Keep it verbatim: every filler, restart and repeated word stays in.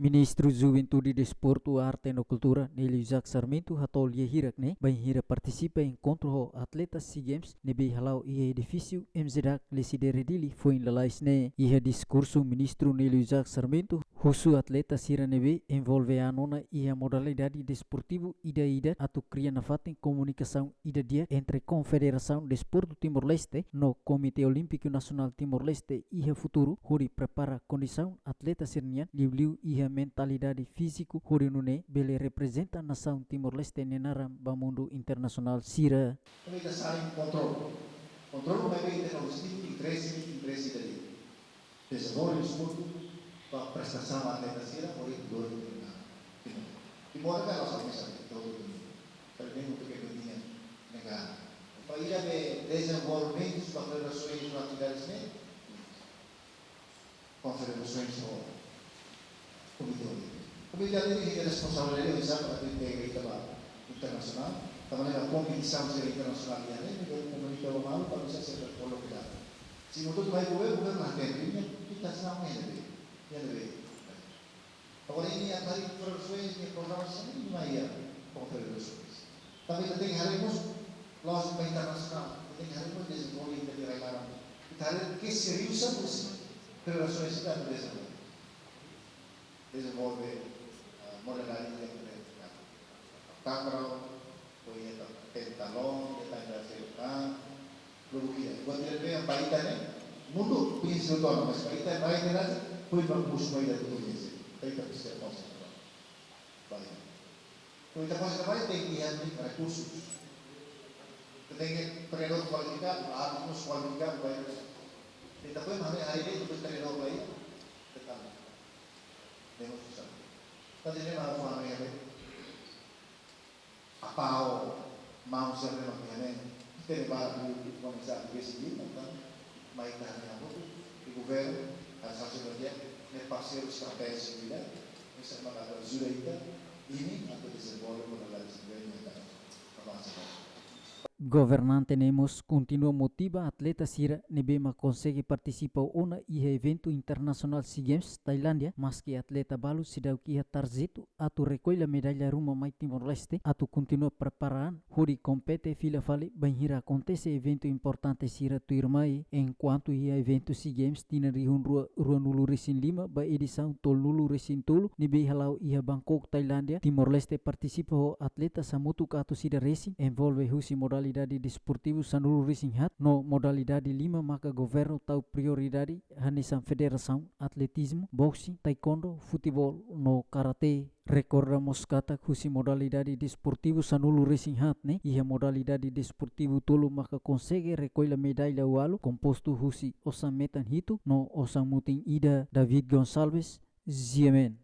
Ministru Juventude, Desportu, Arte no Kultura, Nélio Isaac Sarmento, hato'o lia hirak ne'e bainhira partisipa enkontru ho atleta SEA Games ne'ebé hala'o iha edifísiu M Z D A C Leside Dili foin lalais ne'e. Iha diskursu, Ministru Nélio Isaac Sarmento husu atleta sira ne'ebé envolve an ona iha modalidade desportivu ida-idak atu kria nafatin komunikasaun ida di'ak entre Konfederasaun Desportu Timor-Leste no Komité Olímpiku Nasionál Timor-Leste iha futuru, hodi prepara kondisaun atleta sira-nian, liuliu iha mentalidade fíziku, hodi nune'e bele reprezenta nasaun Timor-Leste nia naran ba mundu internasionál sira. Ita saling kontrol. Kontrol, maibé ita-nia objetivu interese, interese ida-ne'e. Dezenvolve desportu ba prestasaun atleta sira, hodi glória ba Timor. Timor ne'e la samesa de todo mundo. Pero nem muito que tinha negado. Ba ida be dezenvolvimentu ba federasoens no atividades ne'e, konfederasoens no Komité Olímpiku. Komité Olímpiku nia responsabilidade, oinsá atu integra ita ba internasionál, tanba ne'e ba kompetisaun sira internasionál iha ne'e, ita komunika ba malu, para bisa sira koloka. Se ita tuir mai governu, governu la hatene, ita sira mai ne'ebé, ne'ebé. Agora, ita haree federasoens nia programa sira-ne'e, mai iha konfederasoens. Tanba ita tenke haree mós lójika internasionál, ita tenke haree mós dezenvolve ita-nia rai-laran. Ita haree ke serius mós federasoens ita dezenvolve. Dezenvolve, ah, modalidade ida ke takraw, ou ida pentathlon, ida ita sei ka, lubuk ida. Buat ida-ne'ebé ba ita ne'e, mundu pensa tuan, mas ba ita, ba ita ne'e, foin ba kursu ba ita tuan ida. Ba ita presiza konsentra. Ba ita. Foin ita konsentra ba ita, tenke iha rekursus. Tenke treinadór kualifikadu, árbitru kualifikadu, ba ita. Ita foin haree, haree de'it treinadór ba ita. Ita Demonstrasaun. Tanba ne'e mak fó ami haree. Apá ho maun sira ne'e mak iha ne'e. Tene barak liu komesa atu besi liu, entaun mai ita haree hamutuk, i governu, haree saida mak iha ne'e parseiru estratéjiku ida, oinsá mak atu ajuda ita, imi atu dezenvolve modalidade sira-ne'e ita avansa ba. Governante ne'e mós kontinua motiva atleta sira ne'ebé mak konsege partisipa ona iha eventu internasionál SEA Games Tailándia, maski atleta balu seidauk iha tarjetu atu rekolla medalla ruma mai Timor-Leste, atu kontinua prepara an hodi kompete fila fali bainhira akontese eventu importante sira tuirmai. Enkuantu iha eventu SEA Games tinan rihun rua, ruanulu-resin-lima ba edisaun tolunulu-resin-tolu ne'ebé hala'o iha Bangkok, Tailándia, Timor-Leste partisipa ho atleta hamutuk atus ida resin, envolve husi modalidade desportivu sanulu-resin-haat no modalidade lima maka governu tau prioridade hanesan federasaun, atletizmu, boxing, taekwondo, futeból no karate. Rekorda mós katak husi modalidade desportivu sanulu-resin-haat ne'e, iha modalidade desportivu tolu maka konsege rekolla medalla ualu, kompostu husi osan-metan hitu no osan-mutin ida. David Gonçalves, G M N.